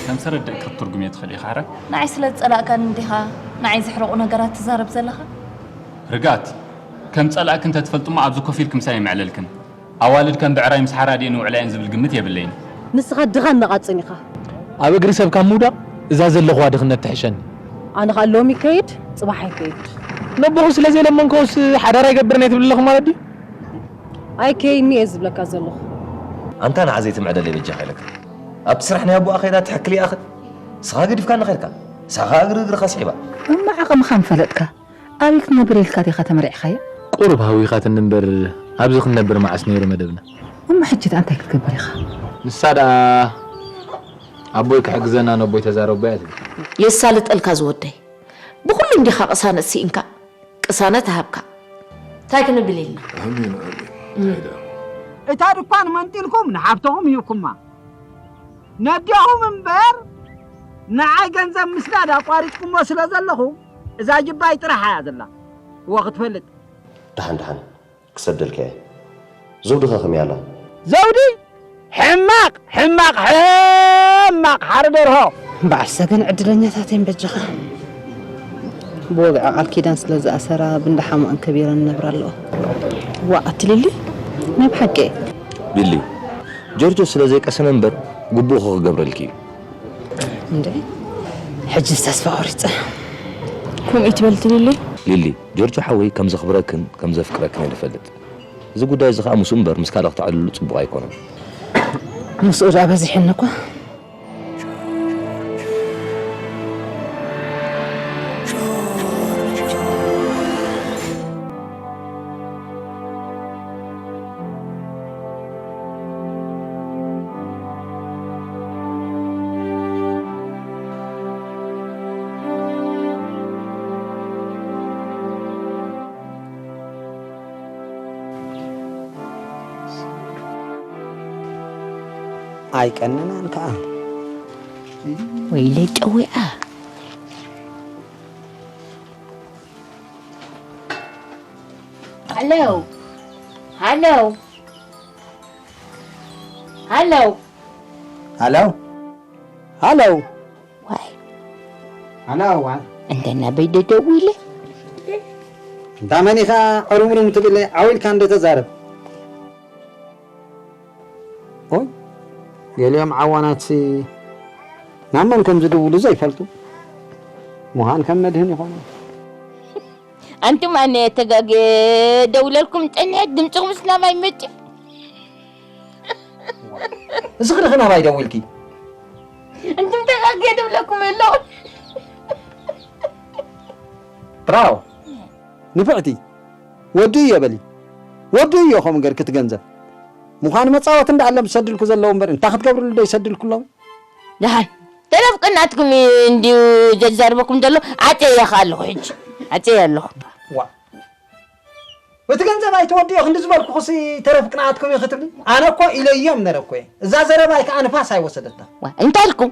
ከም ሰረድእ ክትትርጉም እየ ትኽእል ኢኻ፣ ሕረ? ንዓይ ስለ ዝጸላእካኒ እንዲኻ ንዓይ ዘሕርቑ ነገራት ትዛረብ ዘለኻ? ርግኣት፣ ከም ጸላእኪ እንተትፈልጥሞ ኣብዚ ኮፍ ኢልኪ ምሳይ ኣይምዕለልክን። ኣዋልድ ከም ብዕራይ ምስ ሓራዲኤን ይውዕላ እየን ዝብል ግምት የብለይን። ንስኻ ድኻን ነቓጽን ኢኻ። ኣብ እግሪ ሰብ ካብ ምውዳቕ እዛ ዘለኹዋ ድኽነት ትሕሸኒ። ኣነ ኸኣ ሎሚ ይከይድ ጽባሕ ኣይከይድ። ነቦኹ ስለ ዘይለመንክዎስ ሓዳር ኣይገብርን እየ ትብሊ ኣለኺ ማለት ድዩ? ኣይከይድን እየ ዝብለካ ዘለኹ። ኣንታ ንዓ ዘይትምዕደለይ በጃኻ ኢለካ። ኣብቲ ስራሕ ናይ ኣቦኣ ከይዳ ትሕክል ይኣኽል። ንስኻ ገዲፍካኒ ኸድካ። ንስኻ ኸኣ እግሪ እግርኻ ስሒባ። እሞ ዓቕምኻ ምፈለጥካ ኣበይ ክትነብር ኢልካ ዲኻ ተመርዒኻያ? ቁሩብ ሃዊኻትኒ እምበር ኣብዚ ክንነብር መዓስ ነይሩ መደብና? እሞ ሕጂ ደኣ እንታይ ክትገብር ኢኻ? ንሳ ደኣ ኣቦይ ክሕግዘና ነቦይ ተዛረቦ እያ ትብል። የሳልጠልካ ዝወደይ። ብኹሉ እንዲኻ ቅሳነት ስኢንካ። ቅሳነት እሃብካ። እንታይ ክንብል ኢልና? ኣሜን ኣሜን። እንታይ ደኣ? እታ ድኳን መንጢልኩም ንሓብተኹም ሂብኩማ። ነዴኹም እምበር ንዓይ ገንዘብ ምስዳድ ኣቋሪጽኩሞ ስለ ዘለኹ እዛ ጅባይ ጥራሕ እያ ዘላ። እወ ክትፈልጥ። ደሓን ደሓን ክሰደልካ እየ። ዘውድኸ ከመይ ኣላ? ዘውዲ ሕማቕ ሕማቕ ሕማቕ ሓረ ደርሆ። በዓል ሰገን ዕድለኛታት እየን በጃኻ። ብወግዒ ቃል ኪዳን ስለ ዝኣሰራ ብእንዳ ሓሙኣን ከቢረን ይነብራ ኣለዋ። ዋእ ኣቲ ሊሊ ናይ ብሓቂ። ቢሊ ጆርጆ ስለ ዘይቀሰነ እምበር ግቡእኺ ክገብረልኪ እዩ። እንዴ ሕጅስ ተስፋ ቆሪጸ። ከምኡ ትበል ትብሊ? ሊሊ ጆርጆ ሓወይ ከም ዘኽብረክን ከም ዘፍቅረክን እየ ዝፈልጥ። እዚ ጉዳይ እዚ ኸኣ ምስኡ እምበር ምስ ካልእ ክተዕልሉ ጽቡቕ ኣይኮነን። ምስኡ ደኣ በዚሕኒ እኳ። ኣይቀነናን ከኣ። ወይለይ ጨዊዓ። ሃለው ሃለው ሃለው ሃለው ሃለው ዋይ ሃለው ዋ እንደ ናበይ ደደዊለ እንዳ መን ኢኻ ዕሩምሩም ትብል ዓው ኢልካ እንደ ተዛረብ ኦይ ገሊኦም ዓዋናትሲ ናብ መን ከም ዝድውሉ ዘይፈልጡ ምዃን ከም መድህን ይኾኑ። ኣንቱም ኣነ ተጋግየ ደውለልኩም ጸኒሐ ድምፅኹምስ ናባይ መፂ እዚ ክልኺ ናባይ ደዊልኪ እንቱም ተጋግየ ደውለኩም ኣለኹ ብራው ንፍዕቲ ወዱ እዮ በሊ ወዱ እዮ ከምኡ ገርኪ ትገንዘብ ምዃኑ መጻወቲ እንዳኣሎም ዝሰድልኩ ዘለዉ እምበር እንታይ ክትገብርሉ ዶ ይሰድልኩ ኣለዉ ደሓን ተረፍ ቅናትኩም እንድዩ ዘዛርበኩም ዘሎ ዓፀየ ከ ኣለኹ ሕጂ ዓፀየ ኣለኹ ዋ እቲ ገንዘብ ኣይትወድዮ ክንዲ ዝበልኩኹሲ ተረፍ ቅንኣትኩም እዩ ክትብሊ ኣነ እኮ ኢለዮም ነረ እኮ እየ እዛ ዘረባይ ከዓ ንፋስ ኣይወሰደታ ዋ እንታይ ኢልኩም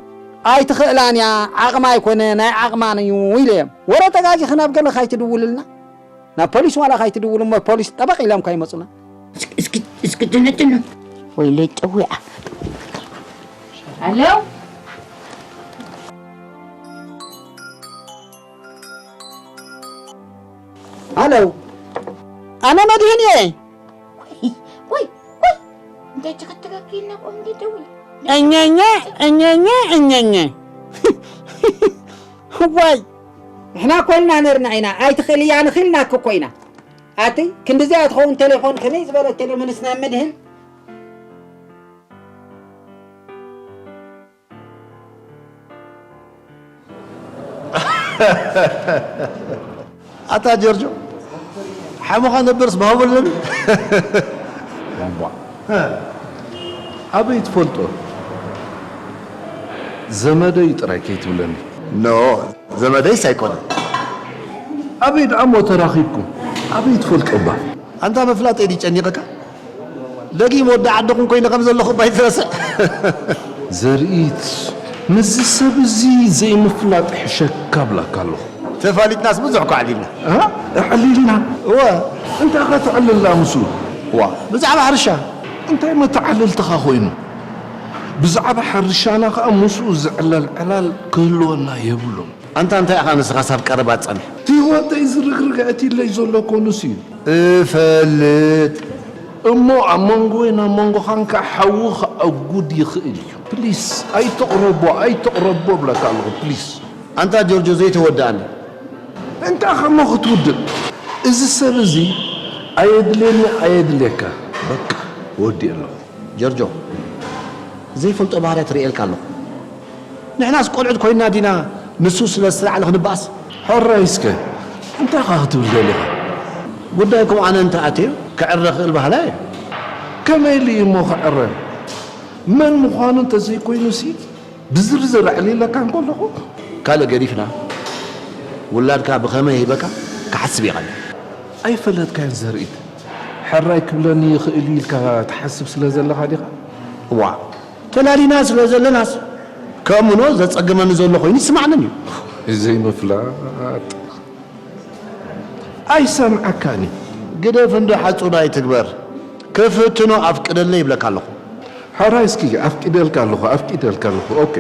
ኣይትኽእላን እያ ዓቕማ ኣይኮነ ናይ ዓቕማን እዩ ኢለዮም ወረ ተጋጊኺ ናብ ገለ ካይትድውልልና ናብ ፖሊስ ዋላ ካይትድውሉ እሞ ፖሊስ ጠበቕ ኢሎም ካይመፁና እስኪ እስኪ ትንትኑ ወይለይ ጠዊዓ ኣሎ ኣሎ ኣነ መድህን እየ ወይ ወይ እንታይ ጭቅጭቅኪ ኢልና ቆም ደውል እኛኛ እኛኛ እኛኛ ዋይ ንሕና እኮ ኢልና ነርና ኢና ኣይትኽእል እያ ንኽኢልናክ እኮ ኢና ኣቲ ክንድዚኣ ትኸውን ቴሌፎን ከመይ ዝበለት ቴሌ ምንስ ናብ መድህን ኣታ ጀርጆ ሓሙኻ ነበርስ ባሁበል ነቢ ኣበይ ትፈልጦ ዘመደይ ጥራይ ከይትብለኒ ኖ ዘመደይስ ኣይኮነን ኣበይ ደኣ እሞ ተራኺብኩም ኣበይ ትፈልጦ እባ ኣንታ ምፍላጠይ ድዩ ጨኒቐካ ደጊም ወዲ ዓድኹም ኮይነ ከም ዘለኹ እባ ይትረስዕ ዘርኢት ምስዚ ሰብ እዚ ዘይምፍላጥ ይሕሸካ እብለካ ኣለኹ። ተፋሊጥናስ ብዙሕ እኮ ኣዕሊልና። እ? ኣዕሊልና? እወ። እንታይ ኸ ተዕልላ ምስኡ? ዋእ፣ ብዛዕባ ሕርሻ። እንታይ መተዓልልትኻ ኾይኑ? ብዛዕባ ሕርሻና ኸኣ ምስኡ ዝዕለል ዕላል ክህልወና የብሉን። ኣንታ እንታይ ኢኻ ንስኻስ ኣብ ቀረባ ትጸንሕ? ህይወተይ ዝርግርግ ኣእትይለይ ዘሎ ኮኑስ እዩ። እፈልጥ። እሞ ኣብ መንጎይን ኣብ መንጎኻን ከኣ ሓዊ ክኣጉድ ይኽእል እዩ። ፕሊስ ኣይተቕረቦ፣ ኣይተቕረቦ እብለካ ኣለኹ ፕሊስ። ኣንታ ጆርጆ ዘይተወድኣኒ። እንታይ ከሞ ክትውድእ? እዚ ሰብ እዚ ኣየድልየኒ ኣየድልየካ። በቃ ወዲእ ኣለኹ። ጆርጆ፣ ዘይፈልጦ ባህርያት ርእየልካ ኣለኹ። ንሕናስ ቆልዑት ኮይንና ዲና ንሱ ስለ ዝተላዕለ ክንበኣስ? ሕራይ እስከ፣ እንታይ ኻ ክትብል ደሊኻ? ጉዳይኩም ኣነ እንተ ኣትዩ ክዕረ ክእል ባህላ እየ። ከመይ ኢሉ እዩ እሞ ክዕረ? መን ምዃኑ እንተዘይኮይኑሲ ብዝርዝር ኣዕሊለካ እንከለኹ ካልእ ገዲፍና ውላድካ ብኸመይ ሂበካ ክሓስብ ይቐልል። ኣይፈለጥካዮን ዘርኢት። ሕራይ ክብለኒ ይኽእል እዩ ኢልካ ትሓስብ ስለ ዘለኻ ዲኻ? እዋ፣ ተላሊና ስለ ዘለናስ ከእምኖ ዘጸግመኒ ዘሎ ኮይኑ ይስማዕንን እዩ። ዘይምፍላጥ። ኣይሰምዓካን እዩ። ግደፍ እንዶ ሓጹር ኣይትግበር። ክፍትኖ ኣፍቅደለይ ይብለካ ኣለኹ። ሕራይ እስኪ ኣፍቂደልካ ኣለኹ፣ ኣፍቂደልካ ኣለኹ። ኦኬ።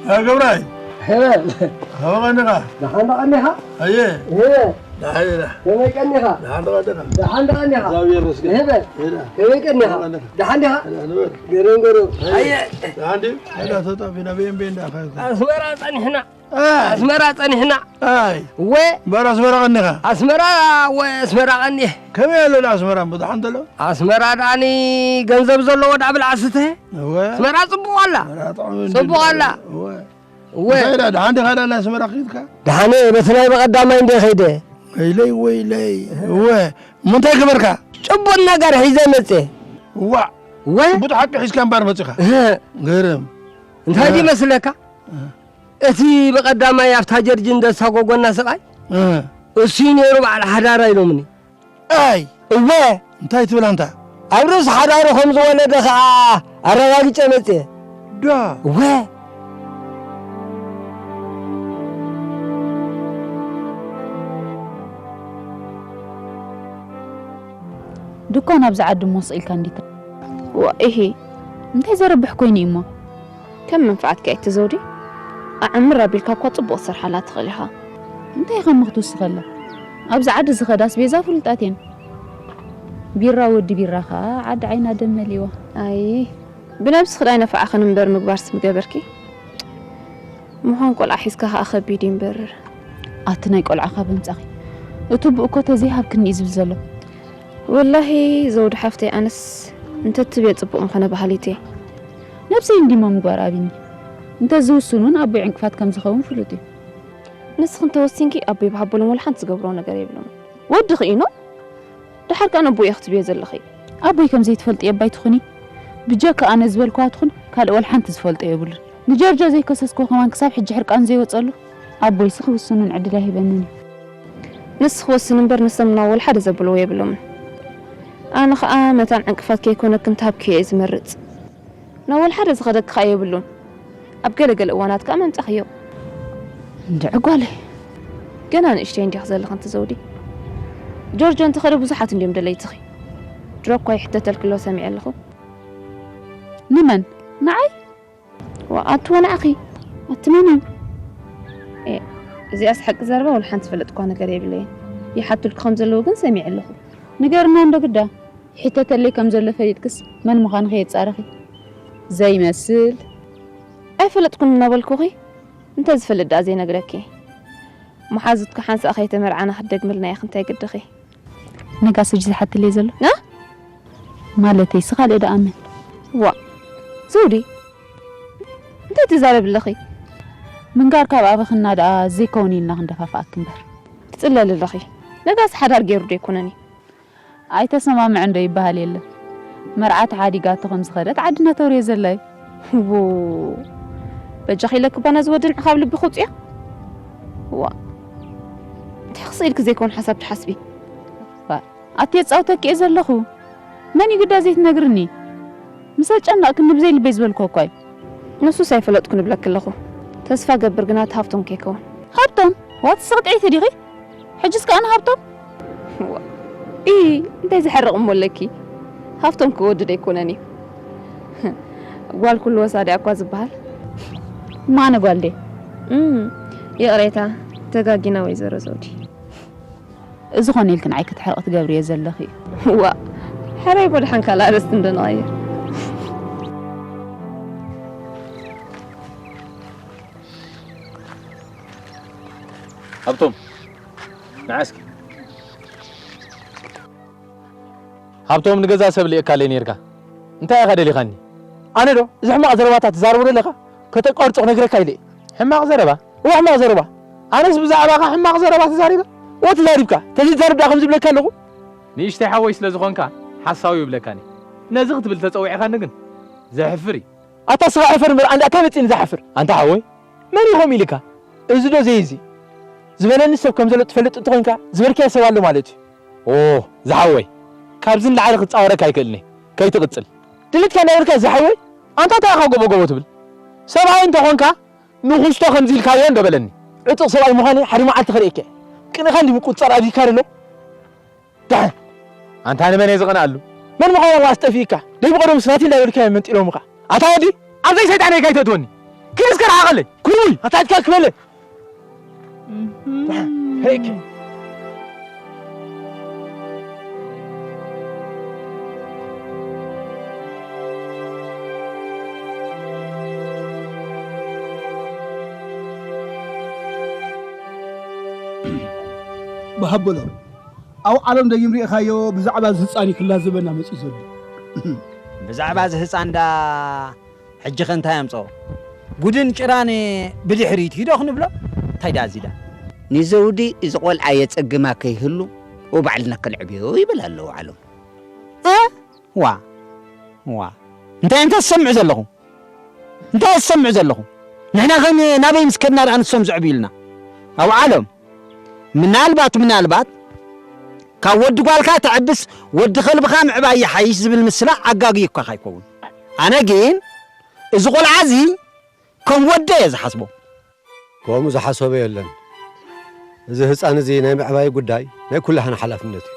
ያ ገብራይ፣ ሄበል፣ ከመይ ቀኒኻ? ደሓን ዶ ቀኒኻ? ኣየ፣ ሄበል፣ ደሓን ኢና። ከመይ ቀኒኻ? ደሓን ዶ ቀኒኻ? ደሓን ዶ ቀኒኻ? እግዚኣብሔር ይመስገን። ሄበል፣ ሄዳ። ከመይ ቀኒኻ? ደሓን ዲኻ? ደሓን ዲኻ? ሄዳ፣ ንበር። ገረም፣ ገረም። ኣየ። ኣየ። ደሓን ድዩ? ሄዳ፣ ተጣፊና፣ በየን፣ በየን፣ ደኣ፣ ኸ-፣ ኣስመራ ጸኒሕና። ኣይ። ኣስመራ ጸኒሕና። ኣይ። ወ-፣ እምበር ኣስመራ ቀኒኻ? ኣስመራ፣ ወ-፣ ኣስመራ ቀኒሕ። ከመይ ኣሎ ደኣ ኣስመራ፣ ብድሓን ተሎ? ኣስመራ ደኣኒ ገንዘብ ዘለዎ ደኣ ብልዓ ስተ። እወ። ኣስመራ ጽቡቕ ኣላ። ኣስመራ ጥዑም እዩ ጽቡቕ እንደ ኣላ። እወ። እወ። እንታይ ኢላ፣ ደሓን ዲኻ ኢላ ናይ ኣስመራ ኺድካ? ደሓነ፣ በቲ ናይ በቐዳማይ እንደ ኸይደ። ወይለይ፣ ወይለይ። እወ። እሞ እንታይ ገበርካ? ጭቡጥ ነገር ሒዘ መጽየ። ዋእ። እወ። ጭቡጥ ሓቂ ሒዝካ እምበር መጺኻ። እህ። ገርም። እንታይ እህ። ድዩ መስለካ? እህ። እቲ ብቐዳማይ ኣብታ ጀርጂን ዘሳጎጎና ሰብኣይ፣ እህ። እሱ እዩ ነይሩ በዓል ሓዳራ ኢሎምኒ። ኣይ! እወ! እንታይ ትብል ኣንታ? ኣብ ርእሲ ሓዳሩ ከም ዝወለደ ኸኣ ኣረጋጊጸ መጽየ። ዳ! እወ! ድኳን ኣብዚ ዓዲ እሞ ስቕ ኢልካ እንዲት። ዋ፣ ኢሂ። እንታይ ዘርብሕ ኮይኑ እዩ እሞ? ከም መንፍዓትኪ ኣይትዘውዲ። ኣዕምር ኣቢልካ እኳ ጽቡቕ ክትሰርሓላ ትኽእል ኢኻ። እንታይ ኢኻ እሞ ክትውስኸላ? ኣብዚ ዓዲ ዝኸዳ ኣስቤዛ ፍሉጣት እየን። ቢራ ወዲ ቢራ ኸኣ ዓዲ ዓይና ደም መሊእዋ። ኣይ፣ ብነብስኺ ዳኣ ኣይነፍዓኽን እምበር ምግባርስ ምገበርኪ። ምዃን ቆልዓ ሒዝካ ኸኣ ከቢድ እዩ እምበር። ኣቲ ናይ ቆልዓ ካብ ኣምጻኺ። እቱ ብኡ እኮ ተዘይሃብክኒ እዩ ዝብል ዘሎ። ወላሂ ዘውዲ ሓፍተይ፣ ኣነስ እንተትብየ ጽቡቕ ምኾነ በሃሊት እየ። ነብሰይ እንዲሞ ምግባር ኣብይኒ። እንተዝውስን እውን ኣቦይ ዕንቅፋት ከም ዝኸውን ፍሉጥ እዩ። ንስኺ እንተወሲንኪ ኣቦይ ብሃቦሎም ወላ ሓንቲ ዝገብሮ ነገር የብሎም። ወዲ ኽኢኖ? ደሓር ከኣ ነቦይ ኢኺ ትብዮ ዘለኺ። ኣቦይ ከም ዘይትፈልጥዮ እባ ኣይትኹኒ። ብጀካ ኣነ ዝበልክዋ ትኹን ካልእ ወላ ሓንቲ ዝፈልጦ የብሉን። ንጀርጆ ዘይከሰስክዎ ከማን ክሳብ ሕጂ ሕርቃኑ ዘይወጸሉ ኣቦይሲ ክውስኑን ዕድል ኣይህበንን እዩ። ንስኺ ወስኒ እምበር ንሶም ናብ ወላ ሓደ ዘብልዎ የብሎምን። ኣነ ኸኣ መታን ዕንቅፋት ከይኮነክን ትሃብክዮ እየ ዝመርጽ። ናብ ወላ ሓደ ዝኸደኪ ኸኣ የብሉን። ኣብ ገለ ገለ እዋናት ከኣ መምጻኽዮ። እንድዒ ጓለይ። ገና ንእሽተይ እንዲኺ ዘለኺ ኣንቲ ዘውዲ። ጆርጆ እንተኸደ ብዙሓት እንድዮም ደለይትኺ። ድሮ እኳ ይሕተተልኪ ኣሎ ሰሚዐ ኣለኹ። ንመን? ንዓይ? ዋ፣ ኣቲ ወንዓኺ። ኣቲ መን እዩ? ኤ፣ እዚኣስ ሓቂ ዘረባ ወላ ሓንቲ ዝፈለጥኳ ነገር የብለይን። ይሓቱልኪ ከም ዘለዉ ግን ሰሚዐ ኣለኹ። ንገርና እንዶ ግዳ። ይሕተተለይ ከም ዘሎ ፈሊጥክስ መን ምዃንኺ የጻርኺ? ዘይመስል። ኣይፈለጥኩን እናበልኩኺ፣ እንተ ዝፈልጥ ደኣ ዘይነግረኪ። መሓዙትኪ ሓንሳእ ከይተመርዓና ክትደግምልና ኢኺ፣ እንታይ ግድኺ? ነጋስ ሕጂ ዝሓትለይ ዘሎ? ና? ማለተይስ ካልእ ደኣ መን? ዋ፣ ዘውዲ፣ እንታይ ትዛረቢ ኣለኺ? ምንጋር ካብ ኣበኽና ደኣ ዘይከውን ኢልና ክንደፋፍኣኪ እምበር። ትጽለሊ ኣለኺ። ነጋስ ሓዳር ገይሩ ዶ ኣይኮነን እዩ? ኣይተሰማምዐን ዶ ይበሃል የለ። መርዓ ተሓዲጋቶ ከም ዝኸደት ዓድና ተውርዮ ዘላ እዩ። ዎ፣ በጃኺ ኢለኪ እባ ነዚ ወዲ ንዕኻ ኣብ ልቢ ክውፅዮ። ዋ፣ እንታይ ክስኢልኪ ዘይኮን ሓሳብ ትሓስቢ? ዋ፣ ኣቲ የፃውተኪ እየ ዘለኹ። መን እዩ ግዳ ዘይትነግርኒ? ምስ ኣጨነቕክኒ ብዘይ ልበይ ዝበልኩ እኳ እዩ። ንሱስ ኣይፈለጥኩን እብለኪ ኣለኹ። ተስፋ ገብር ግና እቲ ሃብቶም ከይከውን። ሃብቶም? ዋት ስቕጥዒቲ ዲኺ? ሕጅስ ከኣ ንሃብቶም? ዋ፣ ኢ፣ እንታይ ዘሕርቕ እሞ ኣለኪ? ሃብቶም ክወድድ ኣይኮነን እዩ። ጓል ኩሉ ወሳዲያ እኳ ዝበሃል። ማነ ጓል ድየ? እም፣ ይቕሬታ፣ ተጋጊና ወይዘሮ ዘውዲ። እዚ ኾነ ኢልኪ ንዓይ ክትሕርቒ ትገብርዮ ዘለኺ እዩ። ዋ፣ ሕራይ እሞ ደሓን ካልእ ኣርእስቲ እንዶ ንቐይር። ሃብቶም፣ ንዓ እስኪ። ሃብቶም፣ ንገዛ ሰብ ልእካለይ ነይርካ። እንታይ ኢኻ ደሊኻኒ? ኣነ ዶ? እዚ ሕማቕ ዘረባታት ትዛረቦ ዘለኻ? ከተቋርጾ ክነግረካ ኢለ እየ። ሕማቕ ዘረባ? እዋ፣ ሕማቕ ዘረባ። ኣነስ ብዛዕባኻ ሕማቕ ዘረባ ተዛሪበ? እወ፣ ተዛሪብካ። ተዘይትዛረብ ደኣ ከምዚ እብለካ ኣለኹ? ንእሽተይ ሓወይ ስለ ዝኾንካ ሓሳዊ ይብለካኒ። ነዚ ክትብል ተጸዊዕካኒ ግን ዘሕፍር እዩ። ኣታ ስኻ ዕፈር እምበር፣ ኣንዳ ኣታ መጺእኒ ዝሓፍር። ኣንታ ሓወይ፣ መን እዩ ከምኡ ኢልካ? እዚ ዶ ዘይ እዚ? ዝበለኒ ሰብ ከም ዘሎ ትፈልጥ እንተኾይንካ፣ ዝበልካዮ ሰብ ኣሎ ማለት እዩ። ኦ፣ ዝሓወይ፣ ካብዚ ንላዕሊ ክጻወረካ ኣይክእልን እየ። ከይትቕጽል። ድልትካ እንዳበልካ ዝሓወይ፣ ኣንታ እንታይ ኢኻ ጎቦ ጎቦ ትብል? ሰብኣይ እንተኾንካ፣ ንኹስቶ ከምዚ ኢልካዮ እንዶ በለኒ። ዕጡቕ ሰብኣይ ምዃነይ ሓደ መዓልቲ ከርእየካ እየ። ቅንኻ እንዲ ምቁጽጻር ኣብዚካ ደሎ? ደሓን። ኣንታ ንመን እየ ዝቐንኣሉ? መን ምዃኑ ዋስ ጠፊእካ? ደይ ብቐደሙስ ናተይ እንዳበልካዮ መንጢሎምኻ። ኣታ ወዲ፣ ኣብዘይ ሰይጣነይ ከይተእትወኒ። ኪድ እስከ ርሓቐለይ። ኩርሙይ፣ ኣታ ኣትካ ክበለ። ደሓን። ሄክ። ብሃበሎም። ኣብ ዓለም ደጊም ርኢኻዮ ብዛዕባ እዚ ህጻን እዩ ክላዘበና መጺኡ ዘሎ። ብዛዕባ እዚ ህጻን ዳ ሕጂ ኸ እንታይ ኣምጽኦ? ጉድን ጭራን ብድሕሪት ሂዶ ክንብሎ? እንታይ ዳ እዚ ዳ? ንዘውዲ እዚ ቆልዓ የጸግማ ከይህሉ፣ ብባዕልና ከነዕብዮ ይብል ኣሎ ዓለም። እ? ዋ፣ ዋ። እንታይ፣ እንታይ ትሰምዑ ዘለኹም? እንታይ ትሰምዑ ዘለኹም? ንሕና ኸ ናበይ ምስ ከድና ደኣ ንሶም ዘዕብዩልና? ኣውዓሎም። ምናልባት፣ ምናልባት ካብ ወዲ ጓልካ ተዕብስ ወዲ ከልብኻ ምዕባይ ይሓይሽ ዝብል ምስላ ኣጋግዩካ ከይከውን። ኣነ ግን እዚ ቆልዓ እዚ ከም ወደ እየ ዝሓስቦ። ከምኡ ዝሓሰቦ የለን። እዚ ህጻን እዚ ናይ ምዕባይ ጉዳይ ናይ ኩላህና ሓላፍነት እዩ።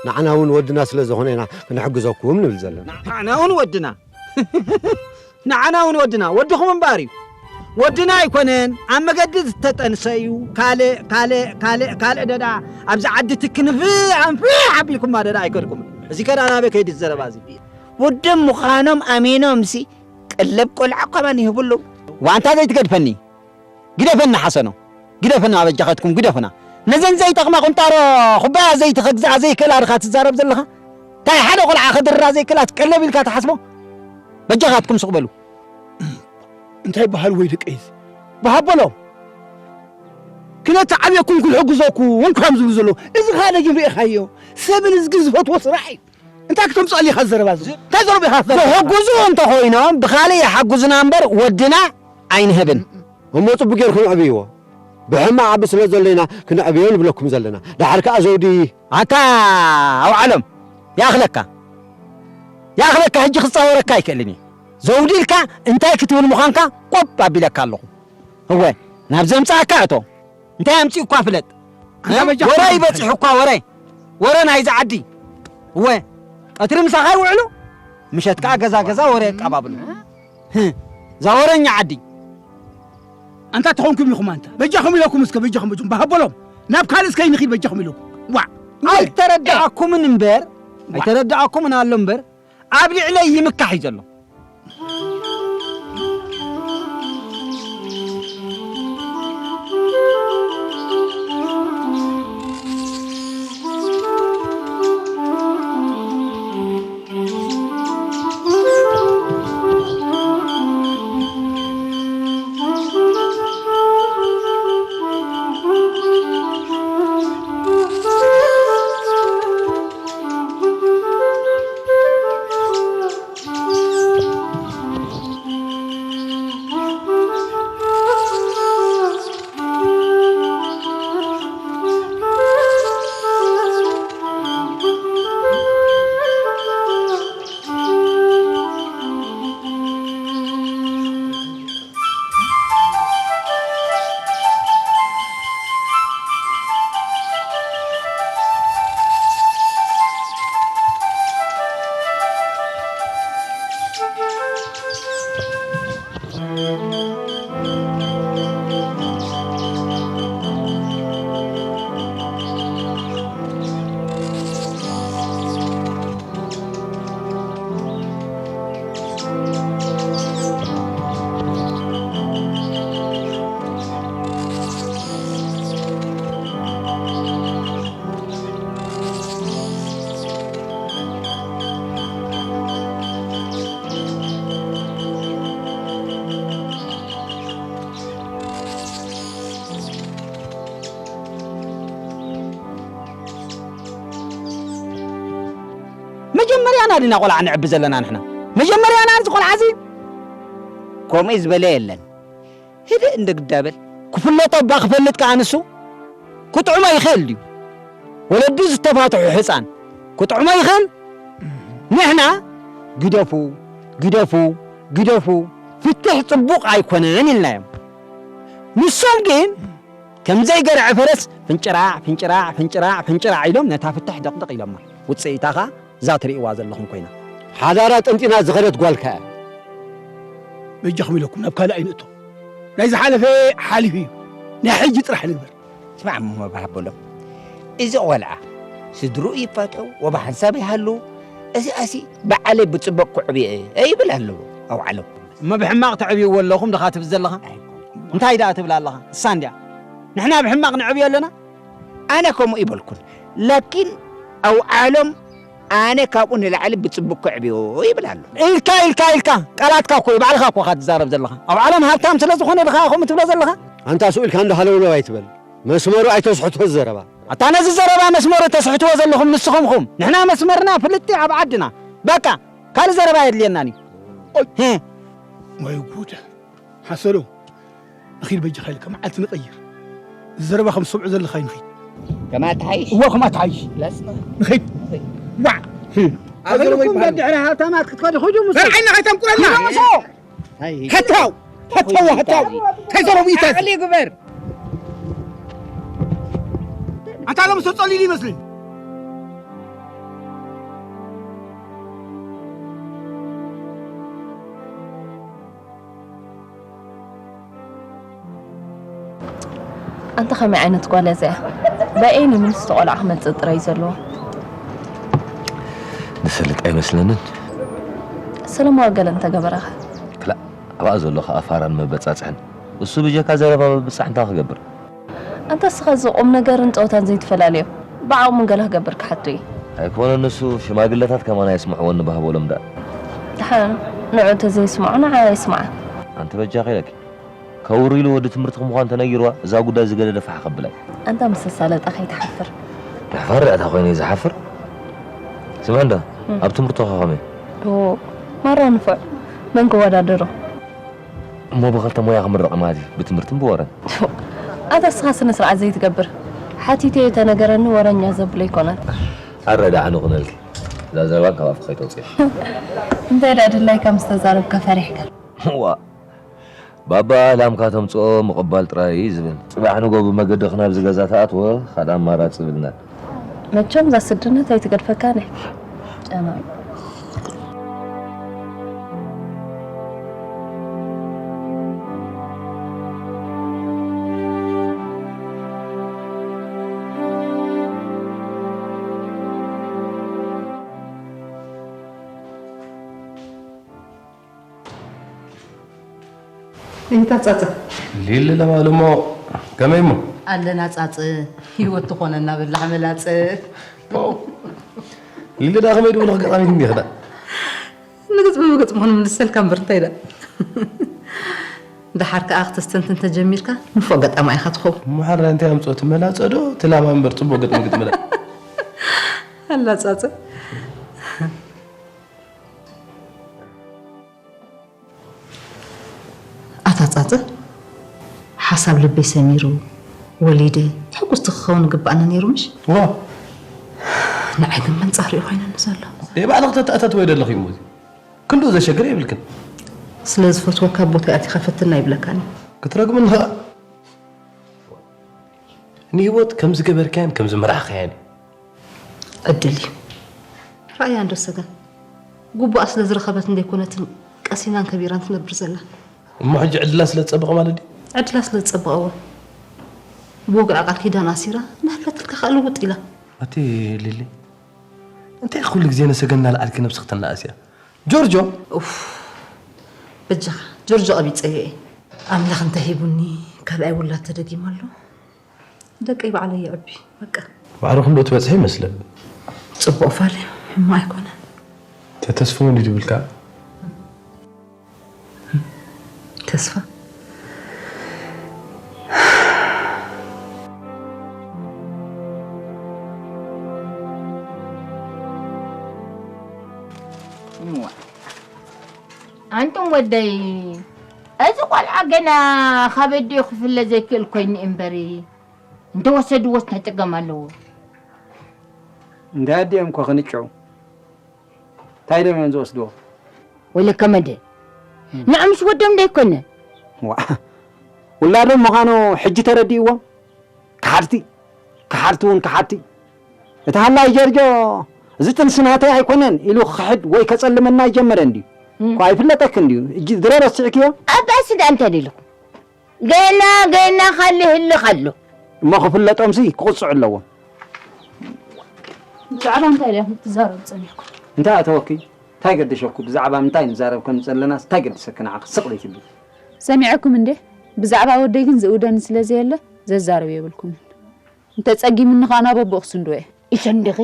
ንዓና እውን ወድና ስለ ዝኾነ ኢና ክንሕግዘኩም ንብል ዘለና። ንዓና እውን ወድና። ንዓና እውን ወድና። ወድኹም እምበኣር እዩ። ወድና ኣይኮነን፣ ኣብ መገዲ ዝተጠንሰ እዩ። ካልእ፣ ካልእ፣ ካልእ፣ ካልእ ደዳ ኣብዚ ዓዲ ትክንፍ ኣንፍሕ ኣቢልኩማ ደዳ ኣይከድኩም። እዚ ከዳ ናበይ ከይዱ ዘረባ እዚ? ወዶም ምዃኖም ኣሚኖምሲ ቀለብ ቆልዓ እኳ መን ይህብሉ? ዋንታ ዘይትገድፈኒ። ግደፈና ሓሰኖ፣ ግደፈና፣ ኣበጃኻትኩም ግደፉና። ነዘን ዘይጠቕማ ቁንጣሮ ኩባያ ዘይቲ ከግዝኣ ዘይክእላ ድኻ ትዛረብ ዘለኻ? እንታይ ሓደ ቆልዓ ከድርራ ዘይክእላ ትቀለብ ኢልካ ትሓስቦ? በጃኻትኩም ስቕ በሉ። እንታይ በሃል ወይ ደቀይስ? ብሃበሎም። ክነተዓብየኩም ክንሕግዘኩም እዮም ዝብሉ ዘለዉ። እዚ ካልእ ግን ርኢኻዮ። ሰብን እዝግን ዝፈትዎ ስራሕ እዩ። እንታይ ክተምጽኣሉ ኢኻ ዘረባ እዚ? እንታይ ዘረባ ኢኻ ዘረባ? ዝሕግዙ እንተኾይኖም ብኻልእ ይሓግዙና እምበር ወድና ኣይንህብን። እሞ ጽቡቅ ጌርኩም ዕብይዎ። ብሕማቕ ዓቢ ስለ ዘሎ ኢና ክንዕብዮ ንብለኩም ዘለና። ደሓር ከኣ ዘውዲ ኣታ ኣውዓሎም፣ ይኣኽለካ። ይኣኽለካ፣ ሕጂ ክጻወረካ ኣይክእልን እየ። ዘውዲ ኢልካ እንታይ ክትብል ምዃንካ ቆብ ኣቢለካ ኣለኹ። እወ፣ ናብ ዘምጽኣካ እቶ። እንታይ ኣምጺኡ እኳ ፍለጥ። ኣንታ በጃ ወረ ይበጽሕ እኳ ወረ። ወረ ናይዚ ዓዲ። እወ፣ ቀትሪ ምሳኻ ይውዕሉ፣ ምሸት ከኣ ገዛ ገዛ ወረ የቃባብሉ። ህ፣ እዛ ወረኛ ዓዲ። ኣንታ ተኾንኩም ኢኹም ኣንታ። በጃኹም ኢለኩም እስከ፣ በጃኹም፣ በጃኹም። በሃበሎም። ናብ ካልእ እስከ ይንኺድ በጃኹም ኢለኩም። ዋዕ። ኣይተረዳእኩምን እምበር፣ ዋዕ። ኣይተረዳእኩምን ኣሎ እምበር፣ ኣብ ልዕለይ ይምካሕ እዩ ዘሎ። ኣና ዲና ቆልዓ ንዕቢ ዘለና ንሕና? መጀመርያ ናዚ ቆልዓ እዚ ከምኡ ዝበለ የለን። ህድእ እንደ ግዳበል። ክፍለጦ እባ ክፈልጥ ከኣ ንሱ ክጥዕሞ ይኽእል ድዩ? ወለዱ ዝተፋትሑ ህፃን ክጥዕሞ ይኽእል? ንሕና ግደፉ፣ ግደፉ፣ ግደፉ፣ ፍትሕ ጽቡቕ ኣይኮነን ኢልናዮም። ንሶም ግን ከም ዘይገርዐ ፈረስ ፍንጭራዕ፣ ፍንጭራዕ፣ ፍንጭራዕ፣ ፍንጭራዕ ኢሎም ነታ ፍትሕ ደቕደቕ ኢሎማ። ውጽኢታ ኸኣ እዛ ትርእይዋ ዘለኹም ኮይና። ሓዳራ ጠንጢና ዝኸደት ጓልካ እያ። በጃኹም ኢለኩም ናብ ካልእ ኣይንእቶ። ናይ ዝሓለፈ ሓሊፉ እዩ። ናይ ሕጂ ጥራሕ ንግበር። ስማዕ እሞ ባህ በሎም። እዚ ቖልዓ ስድርኡ ይፋትሑ፣ ወብ ሓንሳብ ይሃሉ። እዚ ኣሲ ብዓለይ ብጽቡቕ ክዕብየ እየ ይብል ኣለዎ ኣውዓሎም። እሞ ብሕማቕ ተዕብይዎ ኣለኹም ድኻ ትብል ዘለኻ? እንታይ ደኣ ትብል ኣለኻ? እሳ እንድያ። ንሕና ብሕማቕ ንዕብዮ ኣለና? ኣነ ከምኡ ይበልኩን። ላኪን ኣውዓሎም ኣነ ካብኡ ንላዕሊ ብጽቡቕ ክዕብዮ ይብል ኣሎ። ኢልካ፣ ኢልካ፣ ኢልካ። ቃላትካ እኮ እዩ፣ ባዕልኻ እኮ ኢኻ ትዛረብ ዘለኻ። ኣውዓሎም ሃብታም ስለ ዝኾነ ድኻ ከምኡ ትብሎ ዘለኻ? ኣንታ ስኡ ኢልካ እንዶ ሃለውለው ኣይትበል። መስመሩ ኣይተስሕቶ ዘረባ። ኣታ ነዚ ዘረባ መስመሩ ተስሕትዎ ዘለኹም ንስኹም ኹም። ንሕና መስመርና ፍልጥ እዩ ኣብ ዓድና። በቃ፣ ካልእ ዘረባ የድልየናን እዩ። ኦይ። ሄ። ወይ ጉድ። ሓሰሎ፣ ንኺድ በጃኻ ኢልካ መዓልቲ ንቐይር። እዚ ዘረባ ከም ዝሰምዖ ዘለኻ እዩ ንኺድ። ከማ ትሓይሽ። እወ፣ ከማ ትሓይሽ። ላስና። ንኺድ። ዋዕ። ኣብ ዘረባ ኣበልኩም ይበሃል። ደድሕሪ ሃብታማት ክትከዱ ኹዱ ሙሱ። በል ዓይና ከይተንቁረልና። ኹዱ ሙሱ። ሃይ። ሃታው፣ ሃታው፣ ሃታው። እንታይ ዘረቡ ይታዝ? ዓቕሊ ግበር። ኣታ ሎም ሰው ጸሊሉ ይመስልን። ኣንታ ከመይ ዓይነት ጓል እያ እዚኣ? ብኣየኒ ምንስ ተቖልዓ ክመጽእ ጥራይ እዩ ዘለዎ? ንፈልጥ ኣይመስለንን። ሰለማዊ ገለ እንተገበረኸ? ክላእ፣ ኣብኣ ዘሎ ኸኣ ፋራን መበጻጽሕን። እሱ ብጀካ ዘረባ ምብጻሕ እንታይ ክገብር? ኣንታ እስኻ እዚ ቁም ነገርን ጸወታን ዘይትፈላልዮ። ብዓቕሙ ገለ ክገብር ክሓቱ እዩ። ኣይኮነን ንሱ፣ ሽማግለታት ከማን ኣየስምዕዎን ንባህቦሎም ደኣ። ደሓን፣ ንዑ እንተዘይስምዖ ንዓ ኣይስምዓ። ኣንቲ በጃኺ ኢለኪ። ከውሪ ኢሉ ወዲ ትምህርቲ ምዃን ተነጊርዋ፣ እዛ ጉዳይ ዝገደደ ፋሕ ከብላ እዩ። ኣንታ ምስ ተሳለጠ ከይትሓፍር። ምሕፋር ደኣ እንታይ ኮይነ እዩ ዝሓፍር? ስምዕ እንዶ፣ እም። ኣብ ትምህርቱ ከ ከመይ? ኦ፣ ማራ ንፉዕ። መን ክወዳደሮ? እሞ ብኸልተ ሞያ ክምረቕ ማለት እዩ፣ ብትምህርትን ብወረን። ኣታ እስኻ ስነ ስርዓት ዘይትገብር። ሓቲተዮ ተነገረኒ ወረኛ ዘብሎ ኣይኮነን። ኣረ ደሓን ይኹነልኪ። እዛ ዘረባ ካብ ኣፍኪ ከይተውፅኢ። እንታይ ደኣ ድላይካ ምስ ተዛረብካ ፈሪሕካ? ዋ፣ ባባ ላምካ ተምፅኦ ምቕባል ጥራይ እዩ ዝብል። ፅባሕ ንጎ ብመገድኺ ናብዚ ገዛ ተኣትወ ካልእ ኣማራፂ ይብልናን። መቸም እዛ ስድነት ኣይትገድፈካን እያ። ጨናዊ። እንታ ጻጸ። ሊሊ ለማሉ እሞ ከመይ እሞ? ኣለና ጻጸ፣ ህይወት ትኾነና በላሕ መላጸ። ሊሊ ደኣ ከመይ ድብልኽ ገጣሚት እንዲኺ ደኣ? ንግጥሚ ብግጥሚ ክንምልሰልካ እምበር እንታይ ደኣ? ደሓር ከኣ ክተስተንትን ተጀሚርካ ንፉዕ ገጣማይ ኢኻ ትኸውን። እሞ ሓራይ እንታይ ኣምጽኦ፣ እቲ መላጸ ዶ እቲ ላማ እምበር ጽቡቕ ግጥሚ ግጥሚ ደኣ? ኣላ ጻጸ። ኣታ ጻጸ፣ ሓሳብ ልበይ ሰሚሩ፣ ወሊደ፣ ሕጉስቲ ክኸውን ግባእኒ ነይሩ ምሽ? ዋ! ንዓይ ግን መንጻሪኡ ኮይነኒ ዘሎ። ደይ ባዕልኺ ተተኣታትወዮ ዘለኺ እሞ እዚ። ክንድኡ ዘሸግር የብልክን። ስለ ዝፈትወካ ኣብ ቦታይ ኣቲኻ ፈትና ይብለካኒ። ክትረግምኒ ኸኣ። ንህይወት ከም ዝገበርካያን ከም ዝመራሕካያን እዩ። ዕድል እዩ። ረኣያ እንዶ ሰገን። ግቡኣ ስለ ዝረኸበት እንደይኮነትን ቀሲናን ከቢራን ትነብር ዘላ። እሞ ሕጂ ዕድላ ስለ ዝጸበቐ ማለት ድዩ? ዕድላ ስለ ዝጸበቐ እወ። ብወግዒ ቃል ኪዳን ኣሲራ፣ እናህለተልካ ከኣ ልውጥ ኢላ። ኣቲ ሊሊ፣ እንታይ ኩሉ ግዜ ንሰገን እናለዓልኪ ነብስኺ ተነኣእስያ? ጆርጆ! ኡፍ፣ በጃኻ፣ ጆርጆ ቀቢጸዮ እየ። ኣምላኽ እንተ ሂቡኒ፣ ካልኣይ ውላድ ተደጊሙ ኣሎ። ደቀይ ባዕለይ የዕቢ፣ በቃ። ማዕረ ክንድኡ ትበጽሒ ይመስለኒ። ጽቡቕ ፋል እዩ፣ ሕማቕ ኣይኮነን። ተተስፍኡ እንድዩ ድብልካ? ተስፋ። እዋ። ኣንቱም ወደይ፣ እዚ ቆልዓ ገና ካብ ኣዲኡ ክፍለ ዘይክእል ኮይኑ እምበሪ፣ እንተወሰድዎስ እንታይ ጸገም ኣለዎ? እንደ ኣዲኦም እኮ ክንጨው። እንታይ ደም እዮም ዝወስድዎ? ወይለከ መደ፣ ንዑ ምስ ወዶም ዶ ኣይኮነ? ዋ፣ ውላዶም ምዃኑ ሕጂ ተረዲእዎም? ከሓድቲ፣ ከሓድቲ እውን ከሓድቲ። እቲ ሃላይ ጀርጆ፣ "እዚ ጥንሲ ናተይ ኣይኮነን" ኢሉ ክኽሕድ ወይ ከጸልመና ይጀመረ እንድዩ። እም። እኳ ኣይፍለጠክን ድዩ? እጂ ድሮ ረሲዕክዮ? ኣባሲ ደኣ እንታይ ደሊኹ? ገና፣ ገና ካልእ ህልኽ ኣሎ። እሞ ክፍለጦምሲ ክቕጽዑ ኣለዎም። ብዛዕባ እንታይ ድያ ክትዛረቡ ጸኒሕኩም? እንታይ ኣተወኪ? እንታይ ገደሸኩ? ብዛዕባ ምንታይ ንዛረብ ከም ዘለናስ እንታይ ገደሰኪ ንዓኺ? ስቕ ደይ ትብሊ። ሰሚዐኩም እንዴ? ብዛዕባ ወደይ ግን ዝእውደኒ ስለ ዘየለ ዘዛርብ የብልኩምን። እንተ ጸጊምኒ ኸኣ ናብ ኣቦኡ ክስንድዎ እየ። ይሰንድኺ?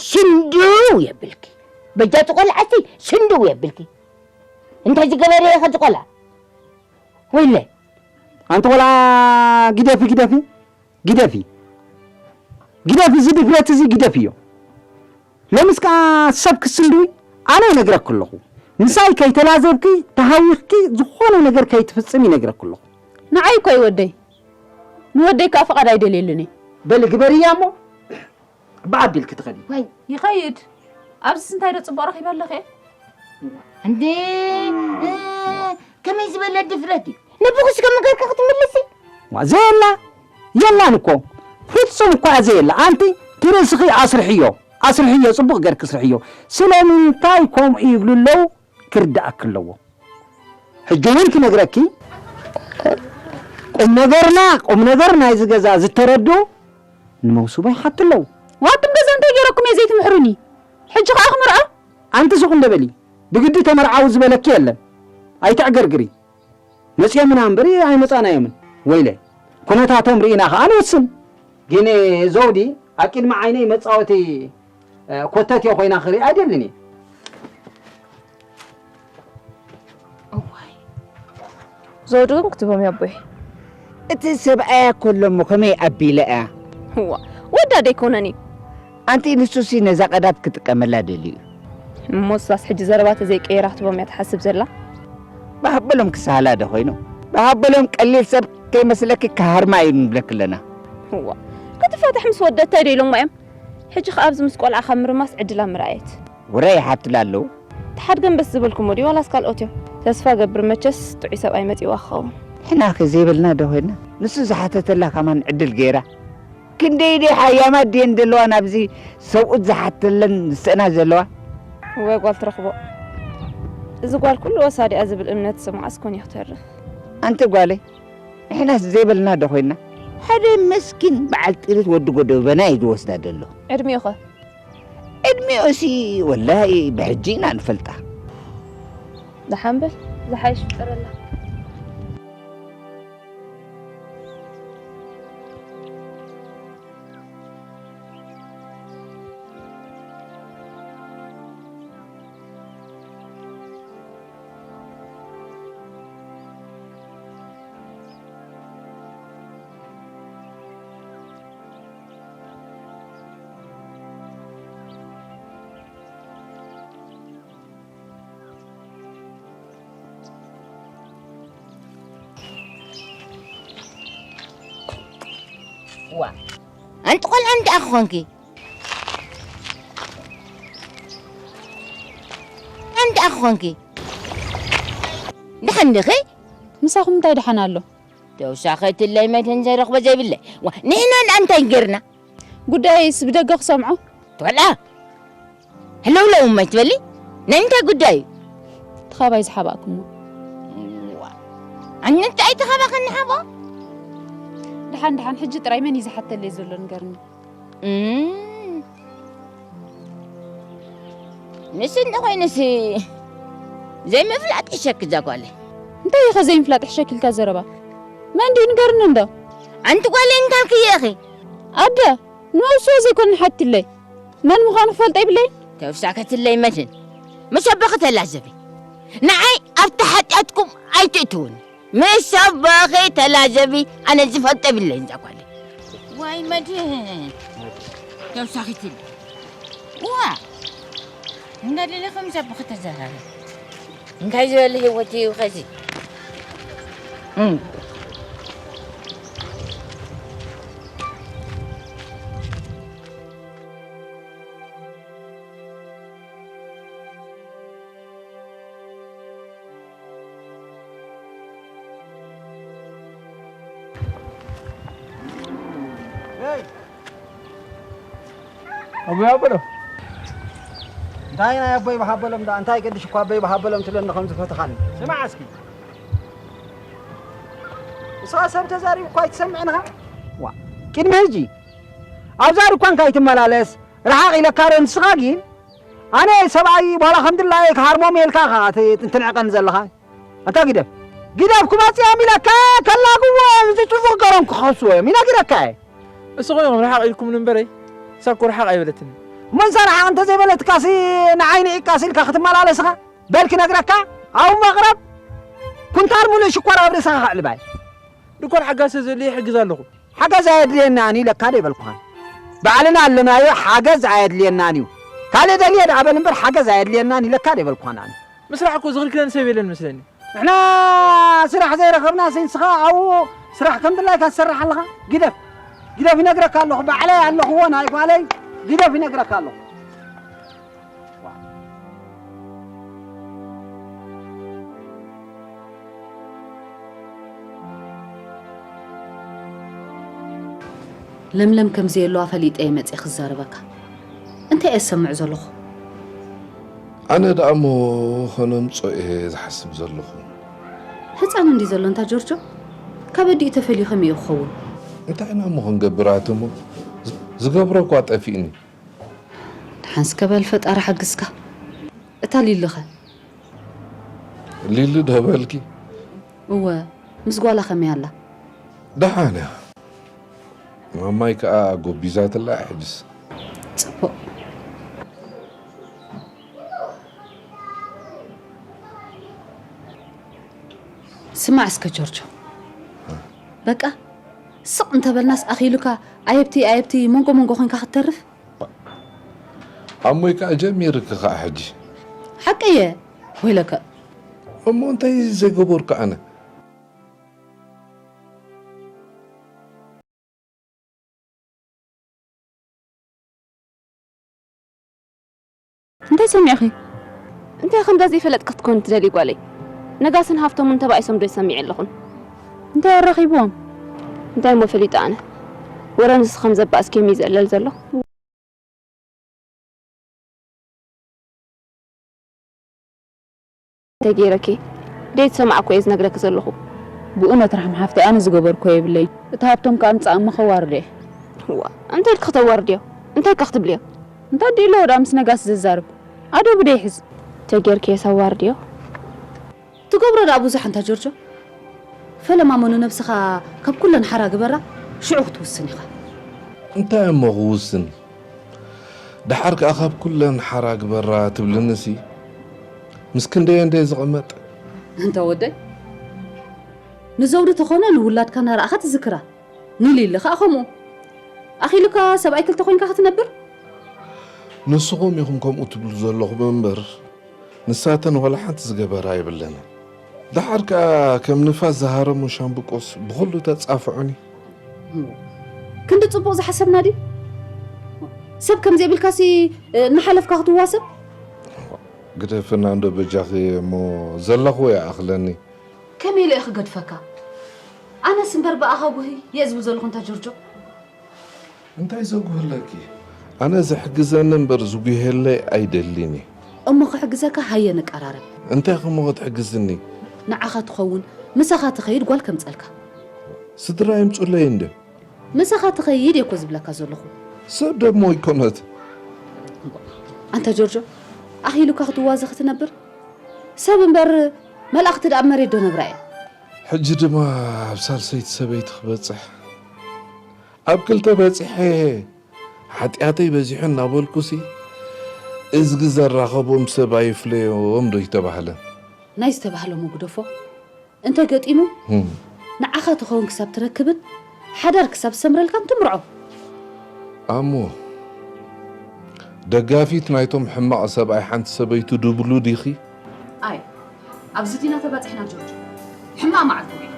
ስንድው የብልኪ። በጃ እቲ ቆልዓሲ ስንድው የብልኪ። እንታይ ዝገበረ ኢኺ እዚ ቆልዓ? ወይለ። ኣንቲ ቆልዓ ግደፊ፣ ግደፊ፣ ግደፊ። ግደፊ፣ እዚ ድፍረት እዚ ግደፊዮ። ሎምስ ከኣ ሰብ ክስንድዊ ኣነ ይነግረኪ ኣለኹ። ምሳይ ከይተላዘብኪ፣ ተሃዊኽኪ፣ ዝኾነ ነገር ከይትፍጽም ይነግረኪ ኣለኹ። ንዓይ እኮ እዩ ወደይ። ንወደይ ከኣ ፍቓድ ኣይደልየሉን እየ። በሊ ግበርያ እሞ፣ ብኣቢልኪ ትኸዲ። ወይ፣ ይኸይድ። ኣብዚስ እንታይ ዶ ጽቡቕ ረኺበ ኣለኺ? እንዴ፣ እ፣ ከመይ ዝበለ ድፍረት እዩ? ነብኹስ ከም ገርካ ክትምልሲ? ዋ፣ ዘየላ፣ የላን እኮ። ፍጹም እኳ ዘየላ። ኣንቲ ትርእስኺ ኣስርሕዮ። ኣስርሕዮ፣ ጽቡቕ ገርኪ ስርሕዮ። ስለምንታይ ከምኡ ይብሉ ኣለዉ? ክርድኣኪ ኣለዎ። ሕጂ እውን ክነግረኪ፣ ቁም ነገርና፣ ቁም ነገር ናይዚ ገዛ ዝተረድኡ ንመውስቦ ይሓቱ ኣለዉ። ዋትም ገዛ እንታይ ገይረኩም እየ ዘይትምሕሩኒ? ሕጂ ኸኣ ክምርዖ? ኣንቲ ሱቕ እንደ በሊ፣ ብግዲ ተመርዓዊ ዝበለኪ የለን። ኣይተዕገርግሪ። መጺኦምና እምበር ኣይመጻናዮምን። ወይለ፣ ኩነታቶም ርኢና ኸኣ ንወስን። ግን ዘውዲ፣ ኣብ ቅድሚ ዓይነይ መጻወቲ፣ እ፣ ኮተት እየ ኮይና ክርኢ ኣይደልን እየ። እዋይ። ዘውዲ ግን ክትቦም እያ ኣቦይ። እቲ ሰብኣያ እኮ ኣሎ እሞ ከመይ ኣቢለ እያ? እዋ፣ ወዳ ደይኮነን እዩ። ኣንቲ ንሱሲ ነዛ ቀዳት ክጥቀመላ ደልዩ እዩ። እሞ እሳስ ሕጂ ዘረባ ተዘይቀየራ ክትቦም እያ ትሓስብ ዘላ? ብሃበሎም ክሰሃላ ዶ ኮይኑ? ብሃበሎም ቀሊል ሰብ ከይመስለኪ ክሃርማ እዩ ንብለኪ ኣለና። እዋ፣ ክትፋታሕ ምስ ወደት እንታይ ዶ ኢሎማ እዮም? ሕጂ ኸኣ ኣብዚ ምስ ቆልዓ ካብ ምርማስ ዕድላ ምረኣየት። ውረ ይሓትላ ኣለዉ። ተሓድገን በስ ዝበልኩሞ ድዩ ዋላስ ካልኦት እዮም? ተስፋ ገብር መቸስ ጥዑይ ሰብኣይ መጺዋ ክኸውን። ንሕና ከ ዘይበልና ዶ ኮይንና? ንሱ ዝሓተተላ ከማን ዕድል ገይራ። ክንደይ ደይ ሓያማት ድየን ዘለዋ ናብዚ ሰብኡት ዝሓተለን ዝስእና ዘለዋ? ወይ ጓል ትረኽቦ። እዚ ጓል ኩሉ ወሳዲኣ ዝብል እምነት ስምዓስ ኮን እዩ ክተርፍ። ኣንቲ ጓለይ፣ ንሕናስ ዘይበልና ዶ ኮይንና? ሓደ መስኪን በዓል ጥሪት ወዲ ጎደበና እዩ ዝወስዳ ዘሎ። ዕድሚኡ ኸ? ዕድሚኡሲ ወላሂ ብሕጂ ኢና ንፈልጣ። ደሓን በል፣ ዝሓይሽ ፍጠረላ። ዋ፣ ኣንቲ ቆልዓ እንድኣ ክኾንኪ፣ እንድኣ ክኾንኪ። ደሓን ዲኺ? ምሳኹም እንታይ ደሓን ኣሎ? ተውሳኸትለይ መተን ዘይረኽቦ ዘይብለይ። ዋ፣ ንሕና ደኣ እንታይ ገርና? ጉዳይስ ብደገ ክሰምዖ? ትወልዓ? ህለውለው እሞ ኣይትበሊ። ናይ እንታይ ጉዳይ እዩ? እቲ ኻባይ ዝሓባእኩሞ። ዋ፣ ኣነ እንታይ ተኻባኸኒ ሓቦ? ደሓን፣ ደሓን፣ ሕጂ ጥራይ መን እዩ ዝሓተለይ ዘሎ ንገርኒ። እም። ንስ እንተኾይኑሲ ዘይምፍላጥ ሕሸኪ እዛ ጓለይ። እንታይ ኢኸ ዘይምፍላጥ ሕሸኪ ኢልካ ዘረባ? መን ድዩ ንገርኒ እንዶ? ኣንቲ ጓለይ እንታይ ኢልክዮ ኢኺ? ኣደ፣ ንመውስቦ ዘይኮነ ሓቲለይ። መን ምዃኑ ክፈልጦ ይብለይ? ተውሳኸትለይ መድህን። ምስ ኣቦኺ ተላዘቢ። ንዓይ ኣብቲ ሓጢኣትኩም ኣይትእትውኒ። ምስ ኣቦኺ ተላዘቢ፣ ኣነ ዝፈልጦ የብለይን እዛ ጓለይ። ዋይ መድህን። ተውሳኺትኒ። ዋ። እንዳለለ ከምዚ ኣቦ ከተዘራረብ እንታይ ዝበለ ህይወት እዩ ኸዚ? እም። ኣቦይ ኣበሎ። እንታይ ናይ ኣቦይ በሃበሎም ደኣ፣ እንታይ ገድሽ እኳ ኣቦይ በሃበሎም ትብለኒ ከም ዝፈተኻኒ። ስማዕ እስኪ። ንስኻ ሰብ ተዛሪቡ እኳ ኣይትሰምዕን ኢኻ። ዋ፣ ቅድሚ ሕጂ ኣብዛ ድኳንካ ኣይትመላለስ፣ ርሓቕ ኢለካ ዶ ንስኻ ግን? ኣነ ሰብኣይ በኋላ ከም ድላየ ክሃርሞም እየ ኢልካ ኢኻ ት-፣ ትንዕቀኒ ዘለኻ። ኣታ ግደፍ፣ ግደፍ ክመጽእ እዮም ኢለካ ከላግዎ እዮም፣ እዚ ጽቡቕ ገሮም ክኸስዎ እዮም ኢለ ግደካ እየ። እሱ ኾይኖም ርሓቕ ኢልኩም እምበረይ፣ እሳ እኮ ርሓቕ ኣይበለትኒ። እሞ ንሳ ርሓቕ እንተዘይበለትካሲ ንዓይ ንዒቃስ ኢልካ ክትመላለስኻ? በል ክነግረካ፣ ኣብኡ መቕረብ ኩንታል ሙሉእ ሽኮር ኣብ ርእስኻ ከዕልባ እየ። ድኳን ሓጋዝ ተዘድልየ ይሕግዝ ኣለኹ። ሓገዝ ኣየድልየናን እዩ ኢለካ ዶ ኣይበልኩኻን? ባዕልና ኣለናዮ፣ ሓገዝ ኣየድልየናን እዩ። ካልእ ደልየ ደኣ በል እምበር ሓገዝ ኣየድልየናን ኢለካ ዶ ኣይበልኩኻን ኣነ? ምስራሕ እኮ ዝኽልክለን ሰብ የለን መስለኒ። ንሕና ስራሕ ዘይረኸብና ንስኻ ኣብኡ ስራሕ ከም ድላይካ ትሰርሕ ኣለኻ? ግደፍ፣ ግደፍ ይነግረካ ኣለኹ፣ ባዕለይ ኣለኹዎ ናይ ጓለይ፣ ግደፍ ይነግረካ ኣለኹ። ለምለም ከም ዘየለዋ ፈሊጠ እየ መፅየ ክዛረበካ። እንታይ እየ ዝሰምዕ ዘለኹ? ኣነ ደኣ እሞ ከነምፅኦ እየ ዝሓስብ ዘለኹ። ህፃን እንዲ ዘሎ እንታ ጆርጆ? ካብ ኣዲኡ ተፈልዩ ከመይ እዩ ክኸውን? እንታይ ኢና እሞ ክንገብር ኣቲ እሞ? ዝ-፣ ዝገብሮ እኳ ጠፊእኒ። ደሓን እስከ በል ፈጣሪ ሓግዝካ። እታ ሊሊ ኸ? ሊሊ ዶ በልኪ? እወ፣ ምስ ጓላ ከመይ ኣላ? ደሓን እያ። ማማይ ከኣ ጎቢዛትላ ሕጅስ። ጽቡቕ። ስማዕ እስከ ጆርጆ። በቃ ስቕ እንተበልናስ ኣኺሉካ ኣየብቲ ኣየብቲ መንጎ መንጎ ኾንካ ክትተርፍ? ኣሞይ ከኣ ጀሚርኪ ከኣ ሕጂ። ሓቀየ ወይለከ። እሞ እንታይ ዘይገበርኩ ኣነ? እንታይ ሰሚዕኺ? እንታይ ከም ዘይፈለጥኪ ክትኮኒ ትደልዪ ጓለይ? ነጋስን ሃብቶምን ተባኢሶም ዶ ይሰሚዐ ኣለኹን? እንታይ ኣራኺብዎም? እንታይ እሞ ፈሊጠ ኣነ? ወረ ንሱ ከም ዘባእስኪ እዩ ዘዕለል ዘሎ። እንታይ ገይረኪ? ደይ ትሰማዕኩ እየ ዝነግረኪ ዘለኹ። ብእውነት ራሕሚ ሓፍተይ፣ ኣነ ዝገበርኩ የብለይን። እቲ ሃብቶም ከኣ ኣምጻእ እሞ ከዋርዶ እየ። እዋ፣ እንታይ ኢልኪ ከተዋርድዮ? እንታይ ከ ክትብልዮ? እንታይ ዲሎ ወዳ ምስ ነጋስ ዝዛርብ? ኣደቡ ደይ ሕዝ። ተጌርኪ የስ ኣዋርድዮ? ትገብሮ ደኣ ብዙሕ ኣንታ ጆርጆ። ፈለማ እሞ ንነብስኻ ካብ ኩለን ሓራ ግበራ፣ ሽዑ ክትውስን ኢኻ። እንታይ እሞ ክውስን? ደሓር ከኣ ካብ ኩለን ሓራ ግበራ ትብልንሲ፣ ምስ ክንደየን ደየ ዝቕመጥ? ኣንታ ወደይ፣ ንዘውዲ ተኾነ ንውላድካ እናረኣኻ ትዝክራ። ንሊሊ ከኣ ከምኡ። ኣኺሉካ ሰብኣይ ክልተ ኮይንካ ክትነብር? ንስኹም ኢኹም ከምኡ ትብሉ ዘለኹም እምበር፣ ንሳተን ዋላ ሓንቲ ዝገበራ የብለንን። ደሓር ከኣ ከም ንፋስ ዝሃረሙ ሻምብቆስ ብኹሉ ተጻፍዑኒ። ክንዲ ጽቡቕ ዝሓሰብና ድዩ? ሰብ ከም ዘይብልካሲ፣ እ፣ እናሓለፍካ ክትዋሰብ? ግደፍና እንዶ በጃኺ እሞ ዘለኽዎ ይኣኽለኒ። ከመይ ኢለ እየ ክገድፈካ? ኣነስ እምበር ብኣኻ ጉህይ እየ ዝብል ዘለኹ እንታ ጆርጆ። እንታይ ዘጉህለኪ? ኣነ ዝሕግዘኒ እምበር ዝጉሄለይ ኣይደልን እየ። እሞ ክሕግዘካ ሃየ ንቀራረብ። እንታይ እሞ ክትሕግዝኒ? ንዓኻ ትኸውን ምሳኻ ትኸይድ ጓል ከምጸልካ። ስድራ ይምጹለይ እንደ። ምሳኻ ትኸይድ እየ እኮ ዝብለካ ዘለኹ። ሰብ ደሞ ኣይኮነት። ኣንታ ጆርጆ፣ ኣኺሉካ ክትዋዘ ክትነብር? ሰብ እምበር መላእኽቲ ደኣ ኣብ መሬት ዶ ነብራ እየን? ሕጂ ድማ ኣብ ሳልሰይቲ ሰበይቲ ክበጽሕ። ኣብ ክልተ በጺሐ ሓጢኣተይ በዚሑ እናበልኩሲ፣ እዝጊ ዘራኸቦም ሰብ ኣይፍለዮም ዶ ይተባህለ? ናይ ዝተባህለ እሞ ግደፎ። እንተ ገጢሙ፣ ህም። ንዓኻ ትኸውን ክሳብ ትረክብን ሓዳር ክሳብ ዝሰምረልካን ትምርዖ። ኣሞ፣ ደጋፊት ናይቶም ሕማቕ ሰብኣይ ሓንቲ ሰበይቱ ድብሉ ዲኺ? ኣይ ኣብዚ ዲና ተባፂሕና ጆርጆ። ሕማቕ መዓልቲ እዩ።